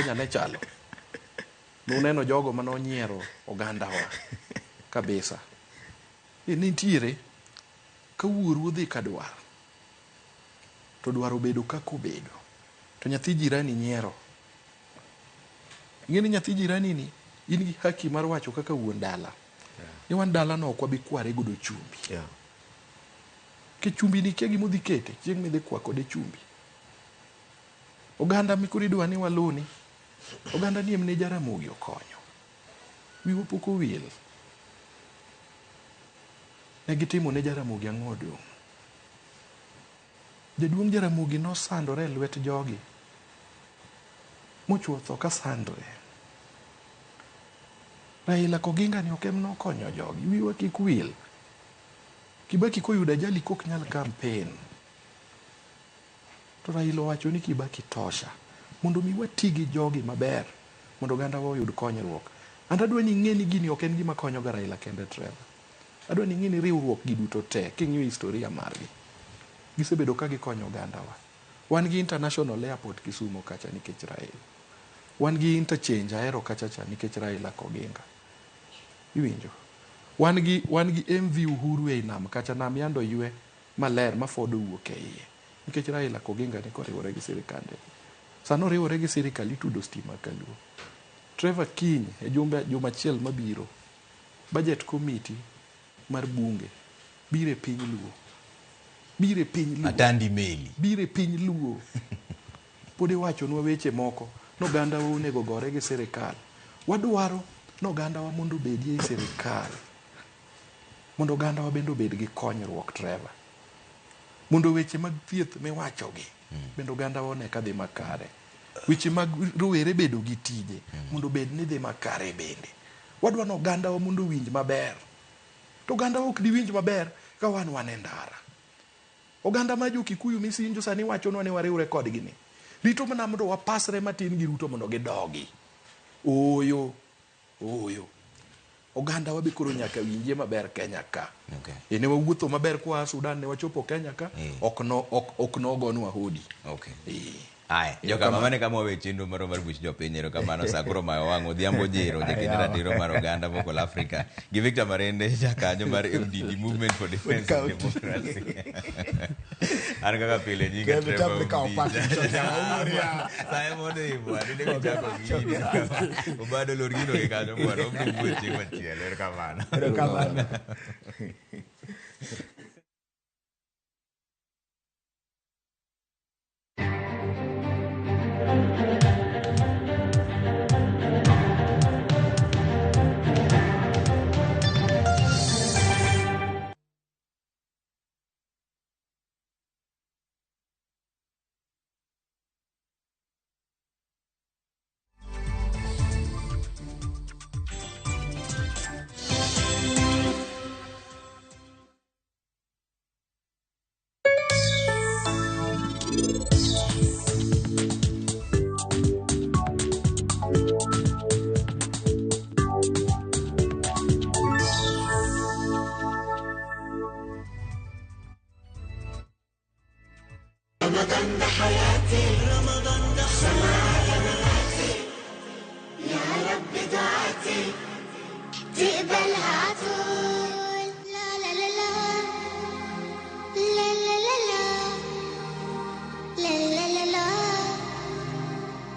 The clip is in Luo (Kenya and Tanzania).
Kenya ne chalo. Nuneno jogo mane onyiero ogandawa kabisa. E nitiere ka wuoru odhi ka dwar to dwar obedo kaka obedo to nyathi jirani nyiero. Ing'e ni nyathi jirani ni in gi haki mar wacho kaka wuon dala ni wan dala no ok wabi kware godo chumbi. Ke chumbi ni kia gima odhi kete chieng' midhi kwa kode chumbi. Oganda mikoro idwa ni waluni, oganda ni emne Jaramogi okonyo. Wiwa pok owil. Ne gitimo ne Jaramogi ang'o dong'? Jaduong' Jaramogi nosandore e lwet jogi mochuo tho ka sandre. Raila Koginga ni ok em nokonyo jogi. Wiwa kik wil. Kibaki koyudo ajali kok nyal campaign. To Raila owacho ni Kibaki tosha. Mondo mi wati gi jogi maber mondo oganda wa oyud konyruok. And adwa ni ing'e ni gini ok en gima konyo ga Raila kende Trevor. Adwa ni ing'e ni riwruok gi duto te king'iyo historia margi gisebedo ka gikonyo oganda wa. Wan gi international airport Kisumo kacha nikech Raila. Wan gi interchange Ahero kacha cha nikech Raila Koginga. Iwinjo? Wan gi wan gi MV Uhuru ei nam kacha nam yande oywe maler ma Ford owuok e iye nikech Raila Koginga ni koriwore gi sirikande. Sani oriwore gi sirikal itudo stima kaluo. Trevor kiny e jumbe juma achiel mabiro budget committee mar bunge biro e piny Luo. Biro e piny Luo. Atandi meli. Biro e piny Luo. Pod iwachonwa weche moko ni ogandawa onego gore gi sirikal. Wadwaro ni ogandawa mondo obedie e sirikal. Mondo ogandawa bende obed gi konyruok Trevor. Mondo weche mag thieth miwachogi bende ogandawa one ka dhi makare. Weche mag rowere bedo gi tije mondo obed ni dhi makare bende. Wadwa ni ogandawa mondo owinj maber. To ogandawa ok diwinj maber ka wan wan e ndara. Oganda ma jo Kikuyu misinjo sani wachonwa ni wariwre kodgi ni. Rito mana mondo wapasre matin gi Ruto mondo gidogi. Ooyo. Ooyo. Oganda wa be koro nyaka winjie maber Kenya ka. Okay. E ne wawuotho maber kwa Sudan ne wachopo Kenya ka. Ok no ok nogonwa hodi. Okay. Eh. Aya, joka mama ne kama wawe chenro marwa mar buch jopiny erokamano sa koro mayo wang' Odhiambo Jero jakend ratiro mar oganda Vocal Africa gi Victor Marende jakanyo mar MDD Movement for Defense of Democracy. An kaka pile nyinga Kevin Trevor Tamri kawo Ombija. pak to jawa wuoria. Saye mondo ibwa, dine gichako gini. Obado lor gino gi kanyo bwana, obiro wuoyo chieng' machielo. Erokamano. Erokamano.